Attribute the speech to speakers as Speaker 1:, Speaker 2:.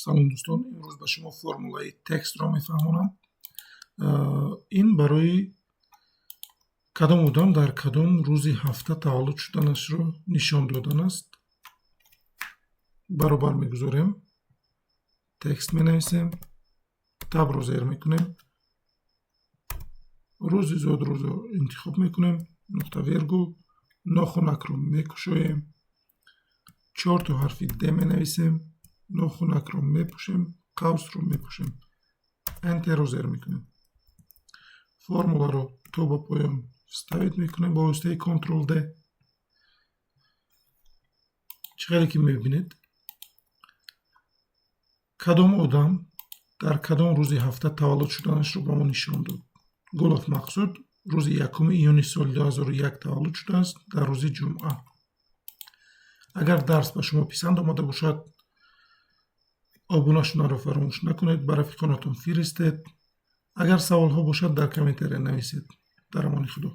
Speaker 1: Салом, дӯстон! Имрӯз ба шумо формулаи TEXT ро мефаҳмонам. Ин барои кадом одам дар кадом рӯзи ҳафта таваллуд шуданашро нишон додан аст. Баробар мегузорем, TEXT менависем, Tab ро зер мекунем, рӯзи зодрӯзро интихоб мекунем, нуқта вергул, нохунакро мекушоем, чорто ҳарфи D менависем, нохунакро мепӯшем, қавсро мепӯшем, Enter ро зер мекунем. Формуларо то ба поён вставить мекунем ба воситаи Ctrl D. Чӣ хеле ки мебинед, кадом одам дар кадом рӯзи ҳафта таваллуд шуданашро ба мо нишон дод. Гулов Мақсуд рӯзи 1 июни соли 2001 таваллуд шудааст, дар рӯзи ҷумъа. Агар дарс ба шумо писанд омада бошад, обуна шуданро фаромӯш накунед, ба рафиқонатон фиристед. Агар саволҳо бошад, дар комментария нависед. Дар амони Худо.